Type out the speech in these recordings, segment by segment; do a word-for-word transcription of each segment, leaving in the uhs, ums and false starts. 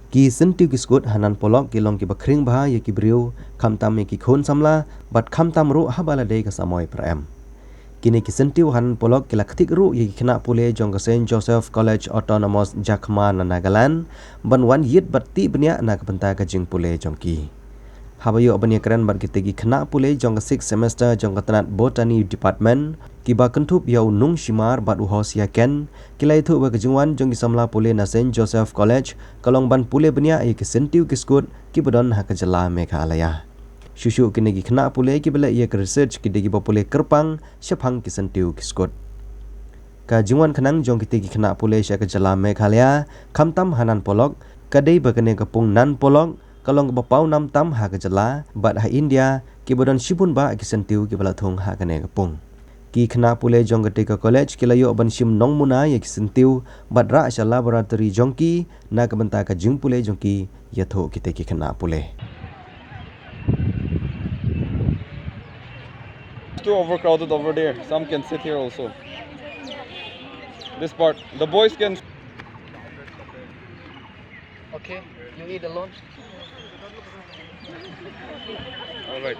Ki syntiew ki skud ha Nan Polok ki long kiba khring bha ïa ki briew, khamtam ïa ki khun samla, bad khamtam ruh haba la dei ka samoi pyrem. Kine ki syntiew ha Nan Polok ki la ktik ruh ïa ki khynnah pule jong ka Saint Joseph College Autonomous Jakhama na Nagaland, ban wan ïit bad tih bniah na ka bynta ka jingpule jong ki. Haba ïoh ban ïakren bad kitei ki khynnah pule jong ka sixth semester jong ka tnat Botany Department, kiba kynthup ïa u Nongshimar bad u Hosiaken, ki la ïathuh ba ka jingwan jong ki samla pule na Saint Joseph College ka long ban pule bniah ïa ki syntiew ki skud kiba don ha ka jylla Meghalaya. Shuh shuh kine ki khynnah pule kiba leh ïa ka research ki dei kiba pule kyrpang shaphang ki syntiew ki skud. Ka jingwan khnang jong kitei ki khynnah pule sha ka jylla Meghalaya, khamtam ha Nan Polok, ka dei ba kane ka pung Nan Polok ka long kaba pawnam tam ha ka jylla, bad ha India kiba don shibun bah ki syntiew kiba la thung ha kane ka pung. Ki khynnah pule jong katei ka college ki la ïoh ban shim nongmuna ïa ki syntiew bad rah sha laboratory jong ki na ka bynta ka jingpule jong ki ïathuh kitei ki khynnah pule. Too overcrowded over there. Some can sit here also. This part. The boys can. Okay, you eat alone. All right.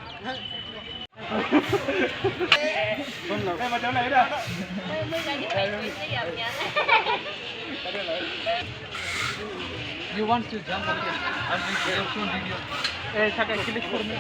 You want to jump on this? I'll show video. Eh, saka click for me.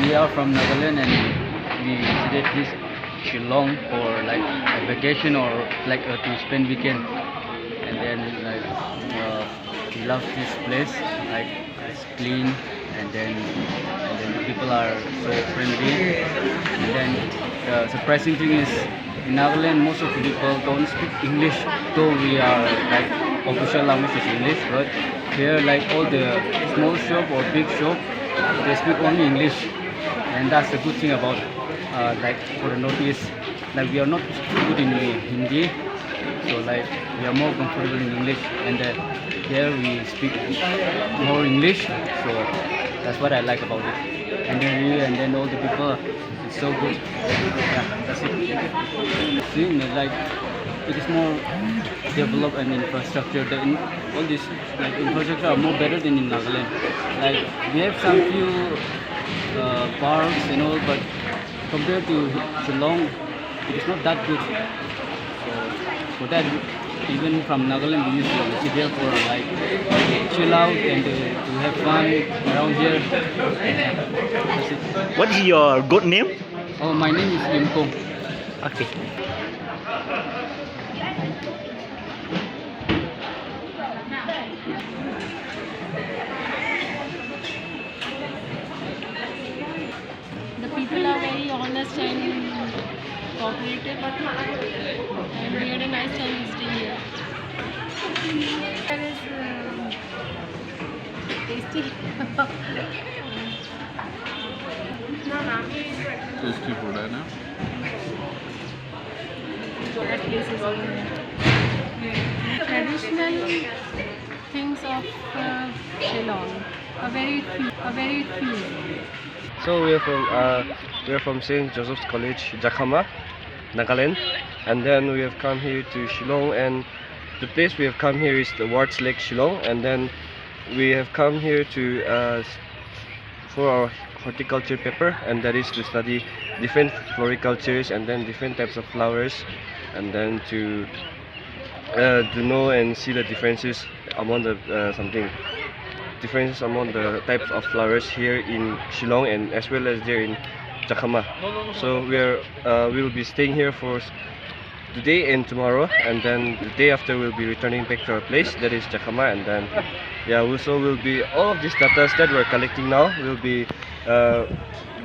We are from Nagaland and we visited this Shillong for like a vacation or like uh, to spend weekend. And then like uh, we love this place, like it's clean and then and then the people are so friendly. And then the surprising thing is in Nagaland most of the people don't speak English, though we are like official language is English, but here like all the small shop or big shop they speak only English, and that's the good thing about uh, like for the Northeast. Like we are not good in Hindi, so like we are more comfortable in English, and uh, here we speak more English, so that's what I like about it. And then we and then all the people, it's so good. Yeah, that's it. Seeing like it is more developed and infrastructure. The in, all this like infrastructure are more better than in Nagaland. Like we have some few uh, parks and all, but compared to Shillong, it is not that good. So for that, even from Nagaland, we used to sit here for like chill out and uh, to have fun around here. That's it. What is your good name? Oh, my name is Lim Kong. Okay. The people are very honest and cooperative, and we had a nice time visiting here. It is um, tasty. Tasty food, hai na? That place is traditional things of uh, Shillong. A very few, a very few. So we are from uh, we are from Saint Joseph's College, Jakhama, Nagaland, and then we have come here to Shillong, and the place we have come here is the Ward's Lake, Shillong, and then we have come here to uh, s- for our horticulture paper, and that is to study different floricultures and then different types of flowers, and then to uh, to know and see the differences among the uh, something differences among the types of flowers here in Shillong and as well as there in Jakhama. So we're uh, we'll be staying here for s- today and tomorrow, and then the day after we'll be returning back to our place, that is Jakhama, and then yeah, also will be all of these data that we're collecting now will be uh,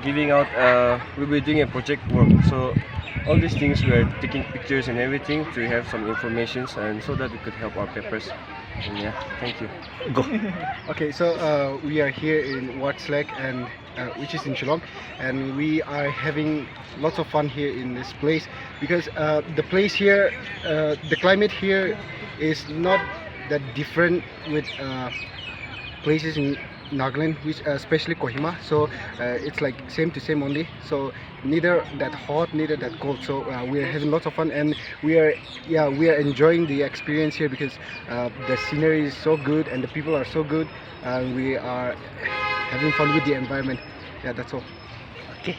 Giving out, uh, we'll be doing a project work. So all these things, we are taking pictures and everything to have some informations and so that we could help our papers. And yeah, thank you. Go. Okay, so uh, we are here in Ward's Lake, and uh, which is in Shillong, and we are having lots of fun here in this place because uh, the place here, uh, the climate here is not that different with uh, places in Nagaland, which uh, especially Kohima. So uh, it's like same to same only. So neither that hot, neither that cold. So uh, we are having lots of fun, and we are, yeah, we are enjoying the experience here because uh, the scenery is so good and the people are so good, and we are having fun with the environment. Yeah, that's all. Okay.